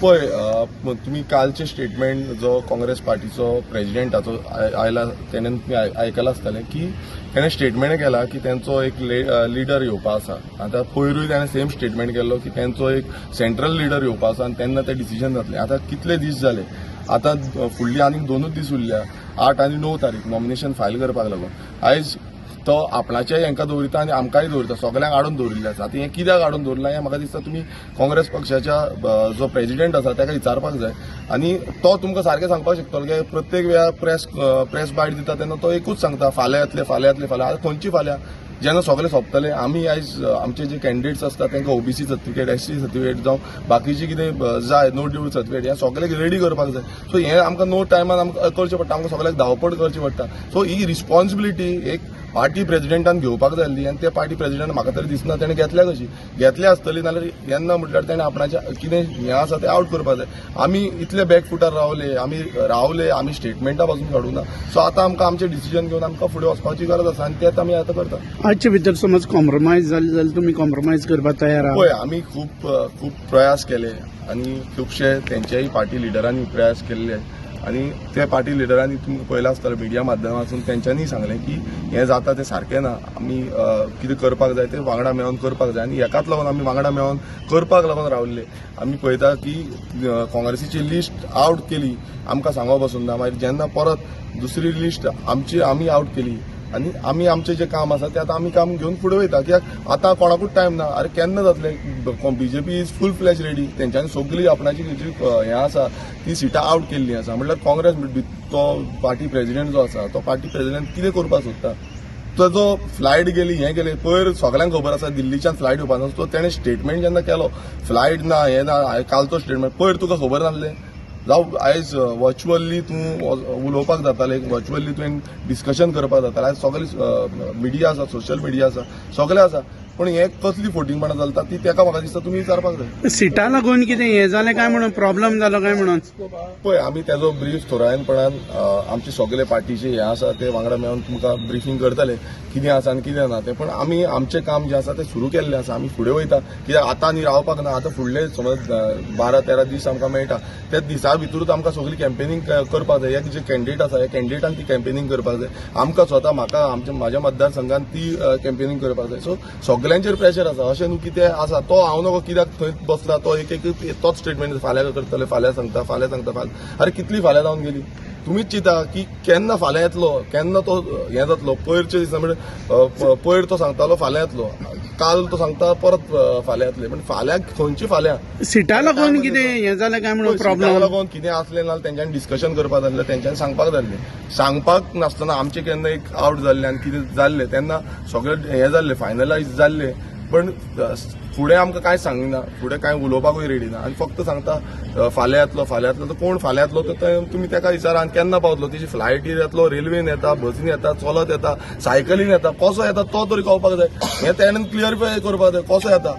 पळय, तुमी कालचे स्टेटमेंट जो काँग्रेस पार्टीचो प्रेजिडेंटाचो आयला, तेणेन तुमी आयकलां आसतलें की तेणें स्टेटमेंट केला की तेंचो एक लिडर येवपा आसा. आतां पयरूय तेणें सेम स्टेटमेंट केल्लो की तेंचो एक सेंट्रल लिडर येवपा आसा आनी तेन्ना तें डिसिजन जातलें. आतां कितले दीस जाले? आतां फुडली आनीक 2च दीस उरल्या, 8 आनी 9 तारीख नॉमिनेशन फायल करपाक लागून. आयज तो आपणाच्याय हांकां दवरिता आनी आमकांय दवरिता, सगल्यांक आडोवन दवरिल्लें आसा. आतां हें कित्याक आडोवन दवरलां हें म्हाका दिसता तुमी काँग्रेस पक्षाच्या जो प्रेजिडेंट आसा ताका विचारपाक जाय आनी तो तुमकां सारकें सांगपाक शकतलो की प्रत्येक वेळार प्रेस प्रेस बायट दिता तेन्ना तो एकूच सांगता, फाल्यां येतले, फाल्यां येतले, फाल्यां. आतां खंयची फाल्यां? जेन्ना सगळें सोंपतलें? आमी आयज आमचे जे कॅन्डिडेट्स आसता तांकां ओबीसी सर्टिफिकेट, एससी सर्टिफिकेट जावं बाकीची कितें जाय, नो ड्यू सर्टिफिकेट, हें सगळें रेडी करपाक जाय. सो हें आमकां नो टायमान आमकां करचें पडटा, आमकां सगळ्याक धांवपळ करची पडटा. सो ही रिस्पॉन्सिबिलिटी एक पार्टी प्रेजिडेंटान घेवपाक जाय आसली आनी ते पार्टी प्रेजिडेंट म्हाका तरी दिसना तेणें घेतल्या. कशी घेतल्या आसतली नाल्यार येन्ना म्हटल्यार तेणें आपणाचें कितें हें आसा तें आवट करपाक जाय. आमी इतले बॅक फुटार रावले, आमी रावले, आमी स्टेटमेंटा पासून काडूं ना. सो आतां आमकां आमचें डिसिजन घेवन आमकां फुडें वचपाची गरज आसा आनी तेंच आमी आतां करता. आजचे भितर समज कॉम्प्रोमायज जाले जाल्यार तुमी कॉम्प्रोमायज करपाक तयार आहा? पळय, आमी खूब खूब प्रयास केले आनी खुबशे तेंच्याय पार्टी लिडरांनी प्रयास केल्ले आनी ते पार्टी लिडरांनी तुमकां पळयलां आसतलें, मिडिया माध्यमांतून तेंच्यांनी सांगलें की हें जाता तें सारकें ना, आमी कितें करपाक जाय तें वांगडा मेळोन करपाक जाय. आनी हेकाच लागून आमी वांगडा मेळोन करपाक लागून रावल्ले. आमी पळयता की काँग्रेसीची लिस्ट आवट केली, आमकां सांगो पसून ना. मागीर जेन्ना परत दुसरी लिस्ट आमची आमी आवट केली आनी आमी आमचें जें काम आसा तें आतां आमी काम घेवन फुडें वयता, कित्याक आतां कोणाकूच टायम ना. अरे, केन्ना जातलें? BJP is full fledge ready. तेंच्यांनी सगळी आपणाची जी हें आसा ती सिटां आवट केल्ली आसा. म्हणल्यार काँग्रेस तो पार्टी प्रेजिडेंट जो आसा, तो पार्टी प्रेजिडेंट कितें करपाक सोदता? ताजो फ्लायट गेली, हें गेलें, पयर सगल्यांक खबर आसा दिल्लीच्यान फ्लायट येवपा ना. सो तेणें स्टेटमेंट जेन्ना केलो, फ्लायट ना, हें ना, कालचो स्टेटमेंट, पयर तुका खबर नासलें? जावं आयज वर्च्युअली तूं उलोवपाक जातालें, वर्च्युअली तुवें डिस्कशन करपाक जातालें. आयज सगळे मिडिया आसा, सोशल मिडिया आसा, सगळें आसा, पूण हें कसली फोटिंगपणां चलता ती तेका म्हाका दिसता तुमी विचारपाक जाय. सिटा लागून कितें हें जालें काय म्हणून, प्रॉब्लम जालो काय म्हणून? पळय, आमी तेजो ब्रीफ थोरायनपणान आमचे सगळे पार्टीचे हे आसा ते वांगडा मेळून तुमकां ब्रिफींग करतले, कितें आसा आनी कितें ना तें. पण आमी आमचें काम जें आसा तें सुरू केल्लें आसा, आमी फुडें वयता, कित्याक आतां आनी रावपाक ना. आतां फुडले समज 12-13 दीस आमकां मेळटा, त्या दिसा भितरूच आमकां सगळी कॅम्पेनींग करपाक जाय. हे जे कॅन्डिडेट आसा, ह्या कॅन्डिडेटान ती कॅम्पेनींग करपाक जाय. आमकां स्वता, म्हाका आमच्या म्हाज्या मतदारसंघान ती कॅम्पेनींग करपाक जाय. सो सगल्यांचेर प्रेशर आसा. अशें न्हू कितें आसा तो हांव नको कित्याक थंय बसला तो एक एक तोच स्टेटमेंट, फाल्यां करतले, फाल्यां सांगता, फाल्यां सांगता, फाल्यां. अरे, कितली फाल्यां जावन गेली? तुमीच चिंता की केन्ना फाल्यां येतलो, केन्ना तो हें जातलो. पयरच्या दिसा म्हणजे पयर तो सांगतालो फाल्यां येतलो, काल तो सांगता परत फाल्यां येतले, पण फाल्यां खंयची फाल्यां? सिटा लागून कितें हें जालें काय म्हणून, सिटाक प्रॉब्लम? लागून कितें आसलें ना, तेंच्यांनी डिस्कशन करपाक जाल्लें, तेंच्यांनी सांगपाक जाल्लें. सांगपाक नासतना आमचें केन्ना एक आवट जाल्लें आनी कितें जाल्लें तेन्ना सगळें हें जाल्लें, फायनलायज जाल्लें, पण फुडें आमकां कांय सांगिना, फुडें कांय उलोवपाकूय रेडी ना आनी फक्त सांगता फाल्यां येतलो, फाल्यां येतलो. तर कोण फाल्यां येतलो तर तुमी तेका विचारा. आनी केन्ना पावतलो? तेजी फ्लायटीर येतलो, रेल्वेन येता, बसीन येता, चलत येता, सायकलीन येता, कसो येता तो तरी कळपाक जाय. हें तेणेन क्लियरिफाय करपाक जाय, कसो येता.